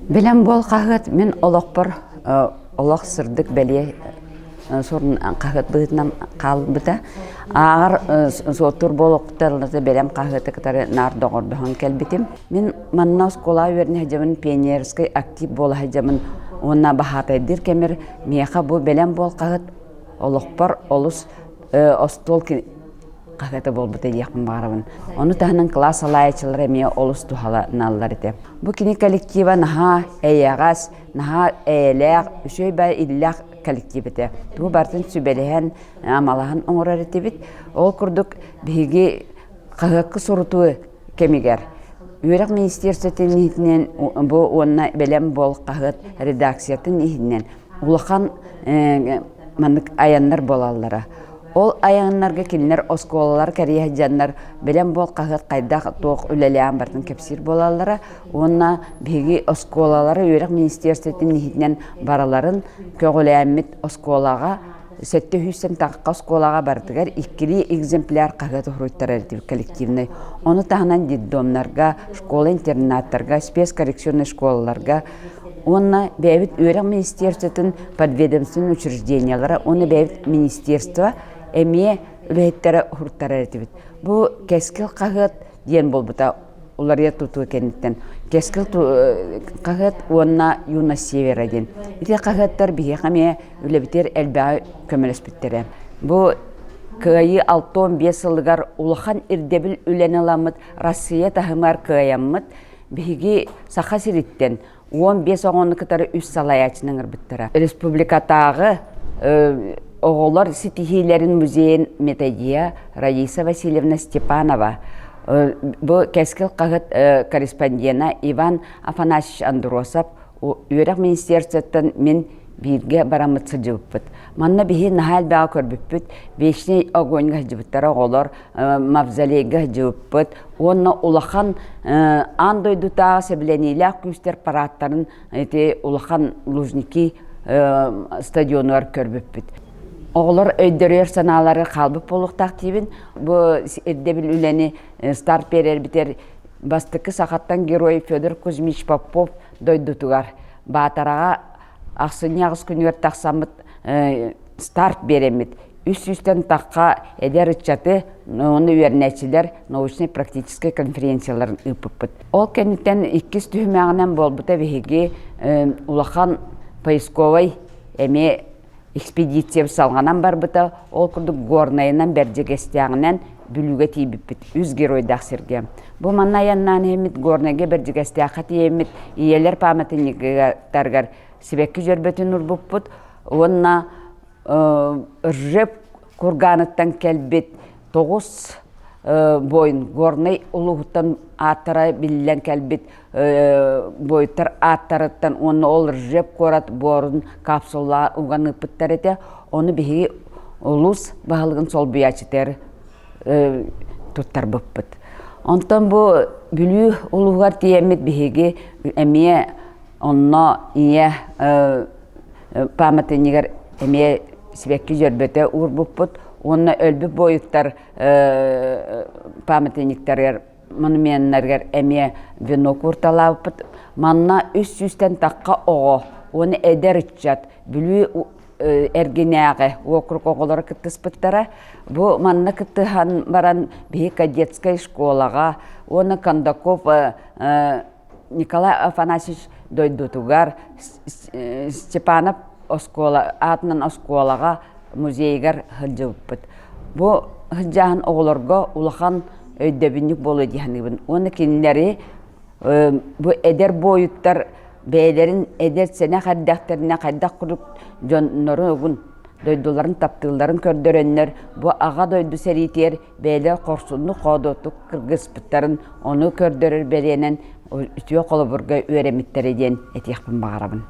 Бэлэм буол хаһыат мин олохпор олох сырдык бэлиэ сурун хаһыат быһыытынан хаалбыта. Ааҕар суоттуур буолуохтарына бэлэм хаһыаты кытары наар доҕордоһон кэлбитим. Мин манна оскуолаҕа үөрэнэ сылдьабын, пионерскай актив буола сылдьабын уонна баһаатайдыыр кэмир миэхэ бу бэлэм буол хаһыат олохпор олус остуол хаһыата буолбута диэхпин баҕарабын. Ону таһынан кылаас салайааччылара эмиэ олус туһаланаллар этэ. Бу кини коллектива наһаа эйэҕэс, наһаа эйэлээх, үчүгэй баай иллээх коллектив этэ. Тугу барытын сүбэлэһэн, амалаһан оҥорор этибит. Ол курдук биһиги хаһыакка сурутуу кэмигэр Үөрэх министерствотын иһитинэн бу уонна Бэлэм буол хаһыат редакциятын иһинэн улахан маннык айаннар буолаллара. Ол айаннарга кинилэр оскуолалар кэрийэ сылдьаннар Бэлэм буол хаһыат хайдах туох үлэлээн барытын кэпсиир буолаллара уонна биһиги оскуолалары үөрэх министерствотын иһитинэн барыларын көҕүлээммит оскуолаҕа 700 тахха оскуолаҕа барытыгар иккилии экземпляр хаһыат уһуруйтарар этибит коллективнай. Ону таһынан детдомнарга, школа-интернаттарга, спецкоррекционнай школаларга уонна бэйэбит үөрэх министерствотын подведомственнай учреждениелара уонна бэйэбит министерство эмиэ үлэһиттэрэ уһуруттарар этибит. Бу Кэскил хаһыат диэн буолбута уларыйа тутуу кэнниттэн Кэскил хаһыат уонна Юность Севера диэн. Ити хаһыаттар биһиэхэ эмиэ үлэбитигэр элбэҕи көмөлөспүттэрэ. Бу Кыайыы 65 сылыгар улахан ирдэбил үлэни ыламмыт Россия таһымыгар кыайаммыт биһиги Саха сириттэн 15 оҕону кытары үс салайааччыны ыҥырбыттара. Республикатааҕы оҕолор ситиһиилэрин музейын методиа Раиса Васильевна Степанова, бу Кэскил хаһыат корреспондена Иван Афанасьевич Андросов үөрэх министерствоттан мин бииргэ бараммыт сылдьыбыппыт. Манна биһи наһаа элбэҕи көрбүппүт. Вечный огоньга сылдьыбыттара оҕолор, мавзолейга сылдьыбыппыт уонна улахан аан дойдутааҕы сэбилэниилээх күүстэр парааттарын ити улахан Лужники стадионугар көрбүппүт. Оҕолор өйдөрүөр санаалары хаалбыт буолуохтаах диибин. Бу ирдэбил үлэни старт биэрэрбитигэр бастакы сахаттан герой Федор Кузьмич Попов дойдутугар Баатараҕа ахсынньы аҕыс күнүгэр тахсаммыт старт биэрэммит үс сүүстэн тахха эдэр ыччаты уонна үөрэнээччилэр научнай-практическай конференцияларын ыыппыппыт. Ол кэнниттэн иккис түһүмэҕинэн буолбута биһиги улахан поисковай эмиэ экспедиция салҕанан барбыта. Ол курдук Горнайынан, Бэрдьигэстээҕинэн Бүлүүгэ тиийбиппит үс геройдаах сиргэ. Бу манна айаннаан иһэммит Горнайга Бэрдьигэстээххэ тиийэммит ийэлэр пааматынньыктарыгар сибэкки дьөрбөтүн урбуппут уонна Ржев курганыттан кэлбит тоҕус буойун Горнай улууһуттан ааттара биллэн кэлбит буойуттар ааттарыттан уонна ол Ржев куорат буорун капсулаҕа уган ыыппыттар этэ. Ону биһиги улуус баһылыгын солбуйааччытыгар туттарбыппыт. Онтон бу Бүлүү улууһугар тиийэммит биһиги эмиэ онно ийэ пааматынньыгар эмиэ сибэкки дьөрбөтө уурбуппут уонна өлбүт буойуттар пааматынньыктарыгар монуменнарыгар эмиэ венок уурталаабыппыт. Манна үс сүүстэн тахха оҕо уонна эдэр ыччат Бүлүү эргинээҕи уокурук оҕолоро кыттыспыттара. Бу манна кыттыһан баран биһи кадетскай школаҕа уонна Кондаков Николай Афанасьевич дойдутугар Степанов оскуола аатынан оскуолаҕа музейыгар сылдьыбыппыт. Бу сылдьааһын оҕолорго улахан өйдөбүнньүк буолуо дии саныыбын. Уонна кинилэри бу эдэр буойуттар бэйэлэрин эдэр сэнэх эрдэхтэринэ хайдах курдук дьоннорун дойдуларын таптыылларын көрдөрөннөр бу Аҕа дойду сэриитигэр бэйэлэр хорсуннук-хоодуоттук кыргыспыттарын ону көрдөрөр бэлиэнэн үтүө холобурга үөрэммиттэрэ диэн этиэхпин баҕарабын.